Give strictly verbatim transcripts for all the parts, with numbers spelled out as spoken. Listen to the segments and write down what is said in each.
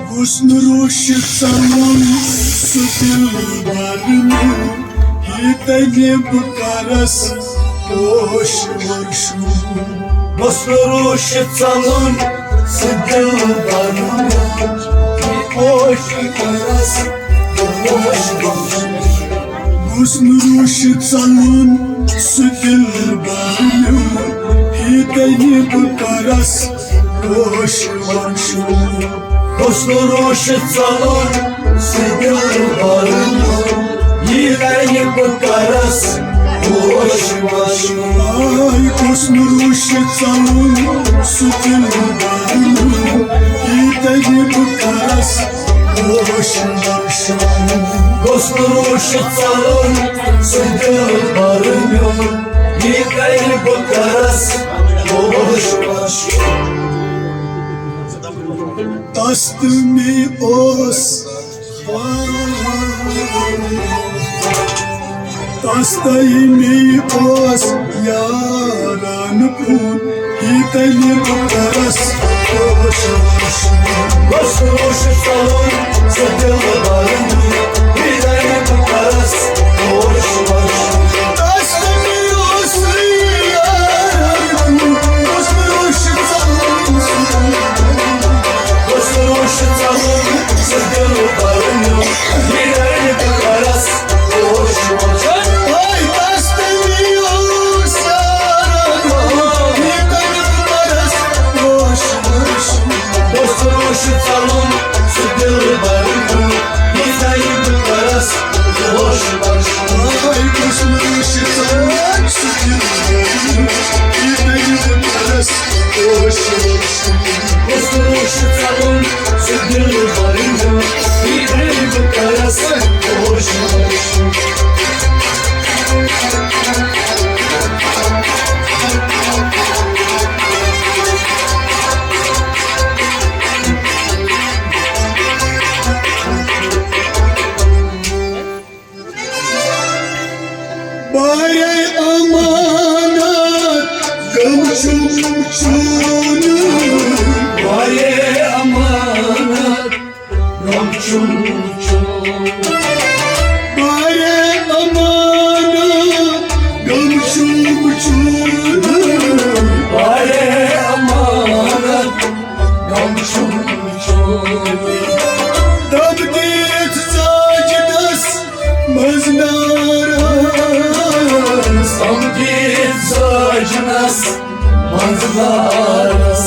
حسن روش ژلُن سُہ دِلبر میون، یہِ تَنہِ بہٕ کَرَس پوش ورشو۔ حسن روش ژلُن سُہ دِلبر میون، یہِ پوش کَرَس پوش ورشو۔ حسن روش ژلُن سُہ دِلبر میون، یہِ تَنہِ بہٕ کَرَس پوش ورشو۔ حسن روش ژلُن سُہ دِلبر میون، یہِ تَنہِ بہٕ کَرَس پوش ورشو۔ آے حسن روش ژلُن سُہ دِلبر میون، یہِ تَنہِ بہٕ کَرَس پوش ورشو۔ حسن روش ژلُن سُہ دِلبر میون، یہِ تَنہِ بہٕ کَرَس پوش ورشو۔ تس تہٕ مے اوس، تس تہٕ مے اوس یاران پرون، یہِ تَنہِ بہٕ کَرَس پوش ورشو۔ حسن روش ژلُن سُہ دِلبر میون، یہِ تَنہِ بہٕ کَرَس پوش ورشو۔ تس تہٕ مے اوس یاران پرون، حسن روش ژلُن سُہ دِلبر میون، حسن روش ژلُن سُہ دِلبر میون، یہِ تَنہِ بہٕ کَرَس پوش ورشو۔ آے تس تہٕ مے اوس یاران پرون، یہِ تَنہِ بہٕ کَرَس پوش ورشو۔ حسن روش ژلُن سُہ دِلبر میون، یہِ تَنہِ بہٕ کَرَس پوش ورشو۔ آے حسن روش ژلُن سُہ دِلبر میون، یہِ تَنہِ بہٕ کَرَس پوش ورشو۔ حسن روش ژلُن سُہ دِلبر میون، یہِ تَنہِ بہٕ کَرَس پوش ورشو۔ بارے امانت گم چھُم چون، بارے امانت گم چھُم چون، بارے امانت گم چھُم چون، بارے امانت گم چھُم چون۔ دب دِتھ ژاجنس منٛز نارس، دب دِتھ ژاجنس منٛز نارس،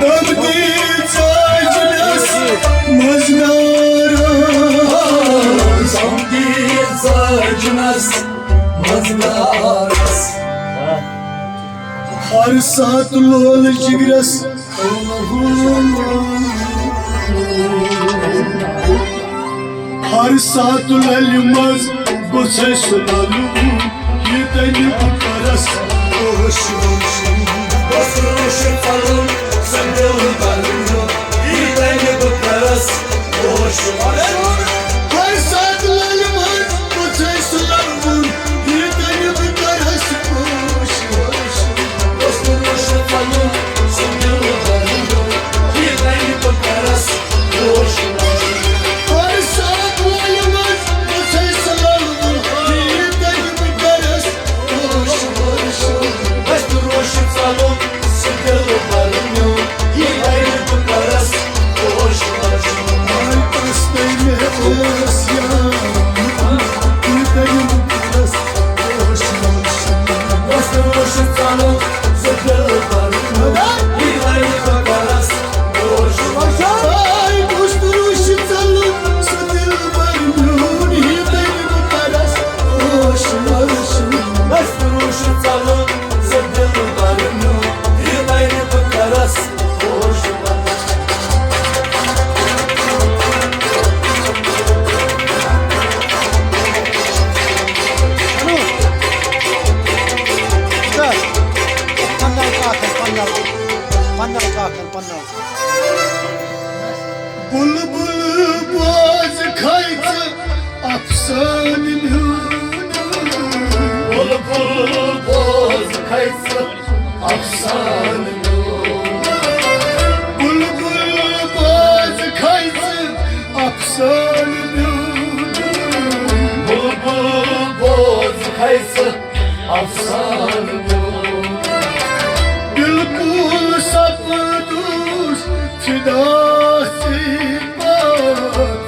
دب دِتھ ژاجنس منٛز نارس، دب دِتھ ژاجنس منٛز نارس۔ ہر ساتہٕ لول جگرس، ہر ساتہٕ للہِ منٛز گوٚژھے سُہ للُن، یہِ تَنہِ بہٕ کَرَس پوش ورشو۔ حسن روش ژلُن سُہ دِلبر میون، یہِ تَنہِ بہٕ کَرَس پوش ورشو۔ ہر ساتہٕ للہِ منٛز گوٚژھے سُہ للُن، یہِ تَنہِ بہٕ کَرَس پوش ورشو۔ حسن روش ژلُن سُہ دِلبر میون، یہِ تَنہِ بہٕ کَرَس پوش ورشو۔ ہر ساتہٕ للہِ منٛز گوٚژھے سُہ للُن، یہِ تَنہِ بہٕ کَرَس پوش ورشو۔ حسن روش ژلُن سُہ دِلبر میون، یہِ تَنہِ بہٕ کَرَس پوش ورشو۔ آے تس تہٕ مے اوس یار، یہِ تَنہِ بہٕ کَرَس پوش ورشو۔ حسن روش ژلُن سُہ دِلبر میون، یہِ تَنہِ بہٕ کَرَس پوش ورشو۔ آے حسن روش ژلُن سُہ دِلبر میون، یہِ تَنہِ بہٕ کَرَس پوش ورشو۔ حسن روش ژلُن سُہ دِلبر میون، یہِ تَنہِ بہٕ کَرَس پوش ورشو۔ پننل کاکن، پننل، پننل کاکن، پننل۔ بلبل بوز کھژ افسانہٕ میون۔ بلبل بوز کھژ افسانہٕ میون۔ بلبل بوز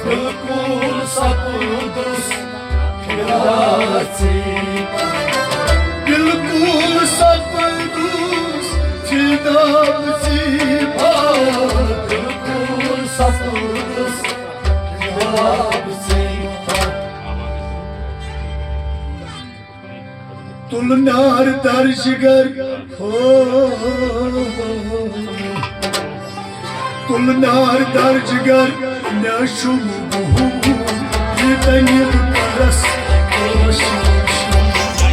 بالکل سپدُس فدا ژے پتھ۔ بالکل سپدُس فدا ژے پتھ۔ بالکل سپدُس فدا ژے پتھ۔ تُل نار در جگر، ہو۔ تُل نار در جگر، مےٚ چھُ موٚہوٗل، یہِ تَمہِ بہٕ کَرَس کٲشِر۔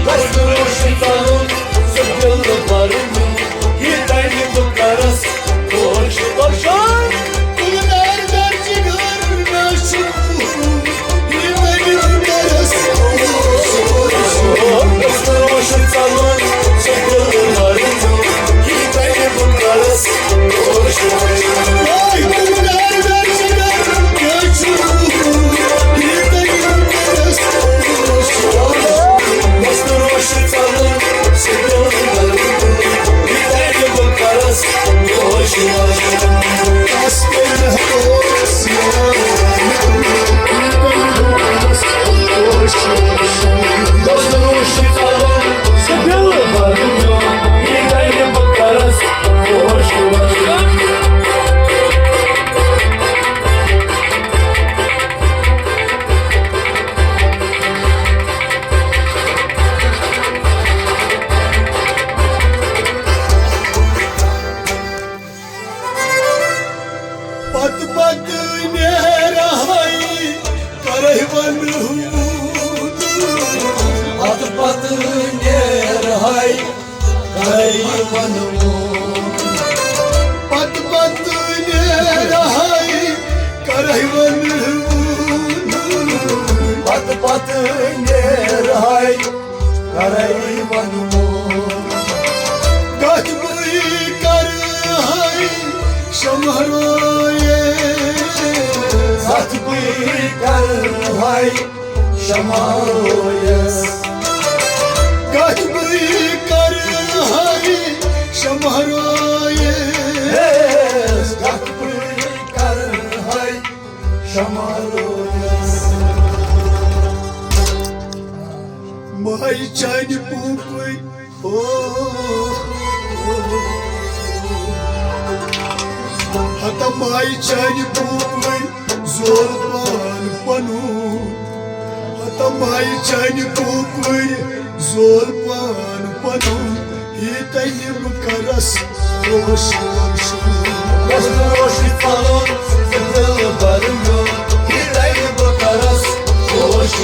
بس روش ژَلُن، سُہ دِل بَرُن، یہِ تَمہِ بہٕ کَرَس کٲشِر۔ تُل نار در جگر، مےٚ چھُ موٚہوٗل، پتہٕ پتہٕ نیرہے کرے ونہٕ ہوٗن۔ پتہٕ پتہٕ نیرہے کرے ونہٕ ہوٗن۔ پتہٕ پتہٕ نیرہے کرے ونہٕ ہوٗن۔ پتہٕ پتہٕ نیرہے کرے ونہٕ ہوٗن۔ کتھ بہٕ کرٕ ہاے شمہرٲیِس۔ کتھ بہٕ کرٕ ہاے شمہرٲیِس۔ کتھ بہٕ کرٕ ہاے شمہرٲیِس۔ کتھ بہٕ کرٕ ہاے شمہرٲیِس۔ ماے چانہِ پوٗپٕے، او، او، ہتا ماے چانہِ پوٗپٕے زول پان پنُن۔ ہتا ماے چانہِ پوٗپٕے زول پان پنُن۔ یہِ تَمہِ بہٕ کَرَس روش روش۔ بس روش پَلو دِل بَر میون۔ یہِ تَمہِ بہٕ کَرَس روش۔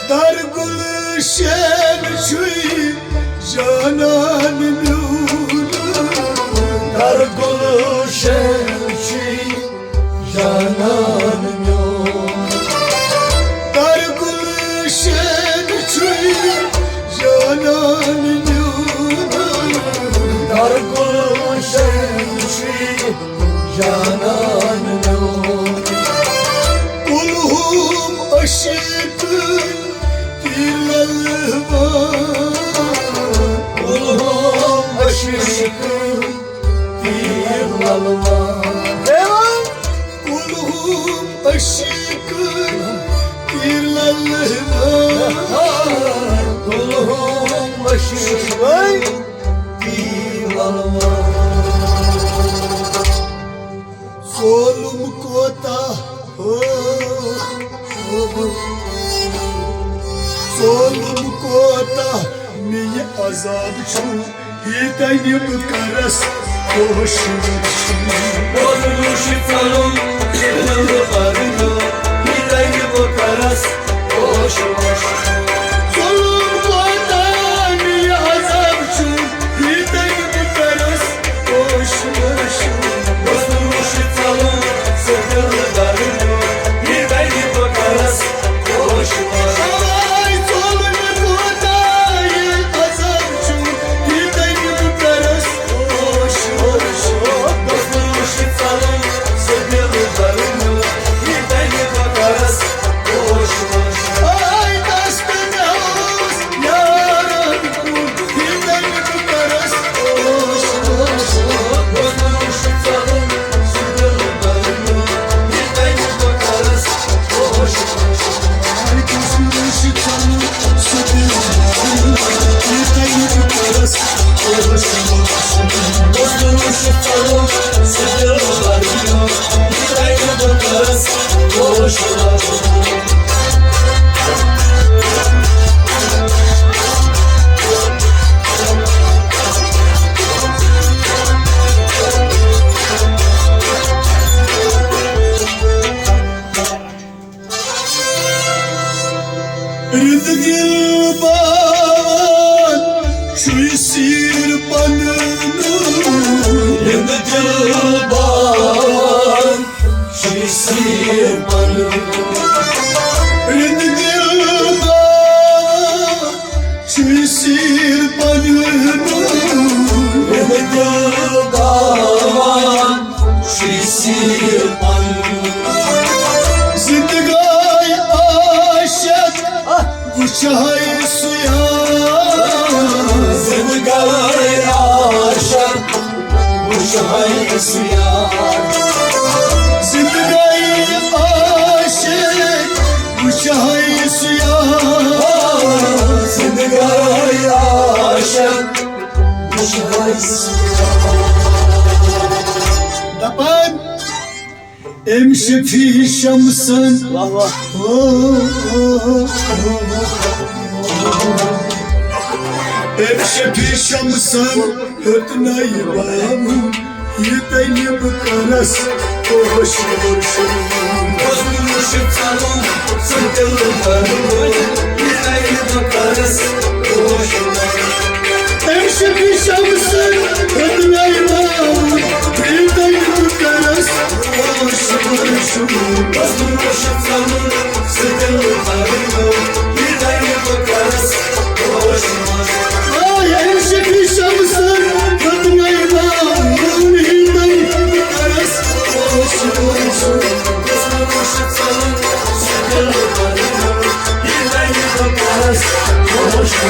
در گلشن چھُے جانان میون۔ در گلشن چھُے جانان میون۔ در گلشن چھُے جانان میون۔ در گلشن چھُے جانان میون۔ کلہوم عشق تیر للوان۔ کلہوم عشق تیر للوان۔ کلہوم عشق تیر للوان۔ ظٲلم کوتاہ، ظٲلم کوتاہ مےٚ یہِ عذاب چھُ، ییٖتیٛاہ نہٕ بہٕ کَرَس کوٗشِش۔ بوزنُے چھُ ژَلُن، ییٚلہِ نہٕ بہٕ کَرٕ، ییٖتیٛاہ نہٕ بہٕ کَرَس کوٗشِش۔ ظُلُم کوتاہ مےٚ یہِ عذاب چھُ، ییٖتیٛاہ نہٕ بہٕ کَرَس کوٗشِش۔ بوزنُے چھُ ژَلُن، سُہ دِل دَرد، ییٖتیٛاہ نہٕ بہٕ کَرَس کوٗشِش۔ آے ژوٚل مےٚ کوتاہ یہِ عذاب چھُ، ییٖتیٛاہ نہٕ بہٕ کَرَس کوٗشِش۔ بوزنُے چھُ ژَلُن، سُہ دِل دَرد، ییٖتیٛاہ نہٕ بہٕ کَرَس کوٗشِش۔ آے دَست مےٚ اوس یارَن کُن، ییٖتیٛاہ نہٕ بہٕ کَرَس کوٗشِش۔ بوزنُے چھُ ژَلُن، سُہ دِل دَرد، ییٖتیٛاہ نہٕ بہٕ کَرَس کوٗشِش۔ رِند دِل باوان چھُے سیٖر پنُن۔ رِند دِل باوان چھُے سیٖر پنُن۔ رِند دِل باوان چھُے سیٖر پنُن۔ رِند دِل باوان چھُے سیٖر پنُن۔ زِندٕ گٔے عاشق، وٕچھِ ہاے سُہ یار۔ زِندٕ گٔے عاشق، وٕچھِ ہاے سُہ یار۔ زِندٕ گٔے عاشق، وٕچھِ ہاے سُہ یار۔ زِندٕ گٔے عاشق، وٕچھِ ہاے سُہ یار۔ دَپان، أمۍ شفیع شمسن۔ واہ واہ۔ او، او، او، او۔ أمۍ شفیع شمسن ہیوٚت نَے باوُن، یہِ تَمہِ بہٕ کَرَس کوٗشِش۔ بوزنُے چھُ ژَلُن، سُہ دِل دَرد، یہِ تَمہِ بہٕ کَرَس کوٗشِش۔ أمۍ شفیع شمسن ہیوٚت نَے باوُن، یہِ تَمہِ بہٕ کَرَس کوٗشِش۔ آے، أمۍ شفیع شمسن ہیوٚت نَے باوُن، یہِ تَمہِ بہٕ کَرَس کوٗشِش۔